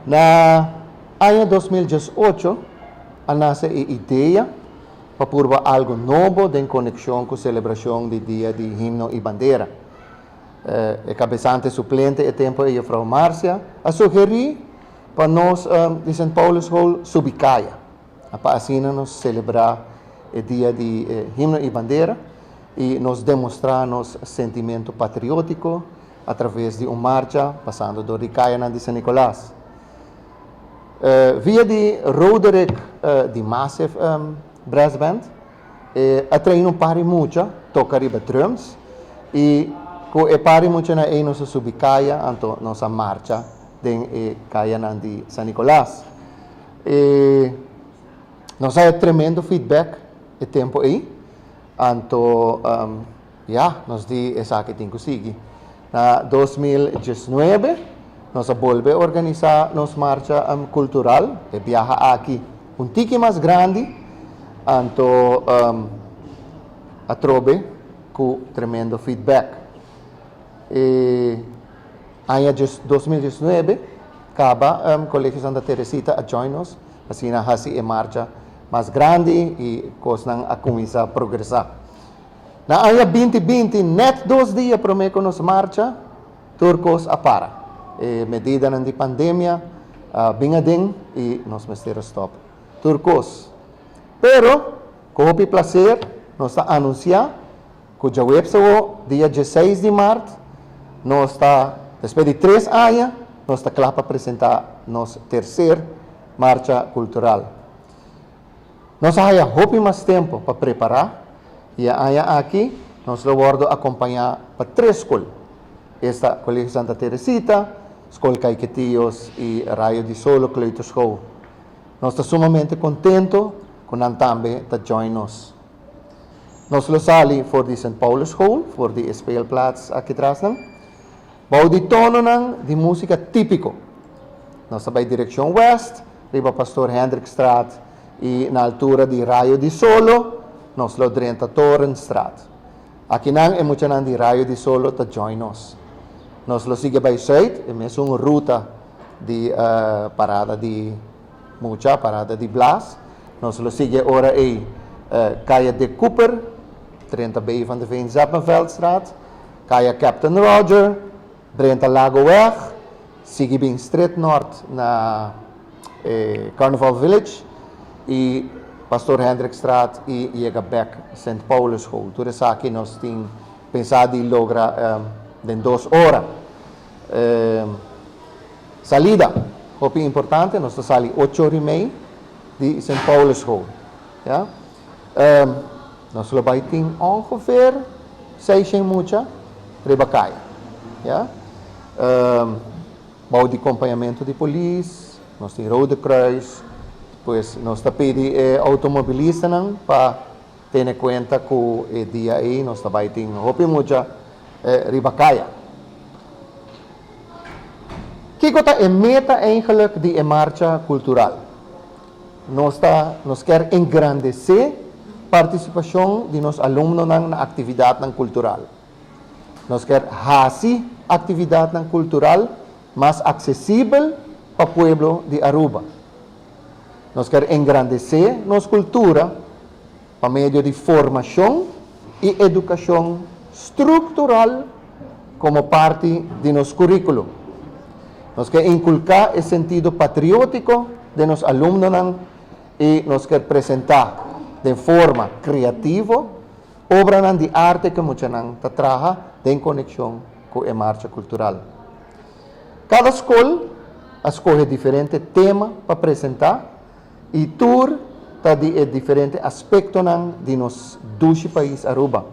Na aña 2018 a nace e idea pa purba algo nobo den conexion cu celebracion di Dia di Himno y Bandera. E cabesante suplente e tempo ey, juffrouw Marcia, a sugeri pa nos di Sint Paulusschool subi caya, pa asina nos celebra e Dia di Himno y Bandera y nos demostra nos sentimento patriotico a traves di un marcha pasando door di cayanan di San Nicolas. Via di Roderick di Massive Brass Band a train un par di mucha toca riba drums y cu e par di muchanan ey nos a subi caya anto nos a marcha den e cayanan di San Nicolas. Nos a haya tremendo feedback e tempo ey anto Ya, nos di esaki tin ku sigui. Na 2019 nos a bolbe organisá nos marcha kultural, e biaha aki un tiki mas grandi, anto atrobe ku tremendo feedback. E aña 2019 kaba Colegio Santa Teresita a join nos, asina hasi e marcha mas grandi i kosnan a kuminsá progresá. Na aña 2020, nèt dos dia promé ku nos marcha, tur kos a para. E medidanan di pandemia a bin aden i nos mester a stòp tur kos. Pero, ku hopi plaser nos ta anunsiá ku djaweps awo, dia 16 di mart, nos ta, despues di tres aña, nos ta kla pa presentá nos terser marcha kultural. Nos a haya hopi mas tempo pa prepara y e aña aki nos lo wordo acompaña pa tres scol, esta Colegio Santa Teresita, Scol Caiquetios y Rayo di Solo Kleuterschool. Nos ta sumamente contento cu nan tambe ta join nos. Nos lo sali for di Sint Paulusschool, for di e speelplaats aki trasnan, bou di tononan di musica tipico. Nos ta bay direccion west, riba Pastoor Hendrikstraat y na altura di Rayo di Solo, nos lo drenta Torenstraat. Akinan e muchanan di Rayo di Solo ta join nos. Nos lo sigui bay zuid, e mesun ruta di parada di mucha, parada di Blaas. Nos lo sigui e ora ey Kaya Dick Cooper, drenta bay van de Veen Zeppenveldstraat, Kaya Captain Roger, drenta Lagoweg, sigui bin stret nort na e Carnival Village y Pastoor Hendrikstraat y yega bek Sint Paulusschool. Tur esaki nos tin pensa di logra den 2 ora. Salida, hopi importante, nos ta sali 8:30 di Sint Paulusschool. Ya. Nos lo bay tin ongeveer 600 mucha riba caya. Ya. Bou di compañamento di polis, nos tin Rode Kruis, pues nos ta pidi e automobilistanan pa tene cuenta cu e dia ey nos ta bay tin hopi mucha riba caya. Kico ta e meta eigenlijk di e marcha cultural? Nos ta nos kier engrandece participacion di nos alumnonan na actividadnan cultural. Nos kier haci actividadnan cultural mas accesibel pa pueblo di Aruba. Nos kier engrandece nos cultura pa medio di formacion y educacion structural como parti di nos curriculum. Nos kier inculca e sentido patriotico den nos alumnonan y nos kier presenta den forma creativo obranan di arte cu muchanan ta traha den conexion cu e marcha cultural. Cada scol a scoge diferente tema pa presenta y tur ta di e diferente aspectonan di nos dushi pais Aruba.